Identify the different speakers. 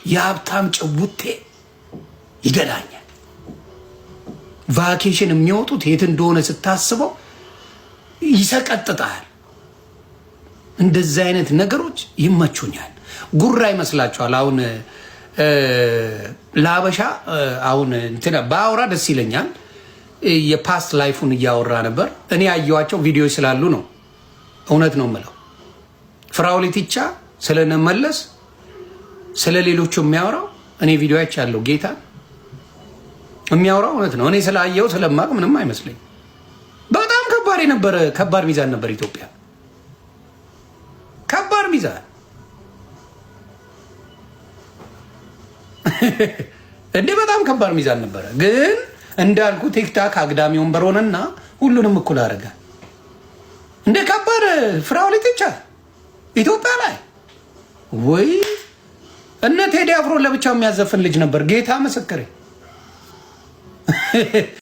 Speaker 1: የሀብታም ጭውቴ ይደላኛል። Vacation የሚወጡት የት እንደሆነ ስታስበው ይሰቀጥጣል። እንደዚህ አይነት ነገሮች ይመቹኛል። ጉራ ይመስላችኋል። አሁን ለሀበሻ አሁን እንትን በአውራ ደስ ይለኛል። የ past life ኡን እያወራ ነበር። እኔ ያየኋቸው ቪዲዮዎች ስላሉ ነው። እውነት ነው የምለው። ፍራኦል ኢቲቻ ስለነመለስ ስለ ሌሎቹ የሚያወራው እኔ ቪዲዮ አይቻለሁ። ጌታ የሚያወራው እውነት ነው። እኔ ስላየው ስለማቅ ምንም አይመስለኝ። በጣም ከባድ የነበረ ከባድ ሚዛን ነበር ኢትዮጵያ። ከባድ ሚዛን እንዴ! በጣም ከባድ ሚዛን ነበረ። ግን እንዳልኩ TikTok አግዳሚ ወንበር ሆነና ሁሉንም እኩል አደረገ። እንደ ከባድ ፍራኦል ኢቲቻ ኢትዮጵያ ላይ ወይ እነ ቴዲ አፍሮ ለብቻው የሚያዘፍን ልጅ ነበር። ጌታ ምስክሬ።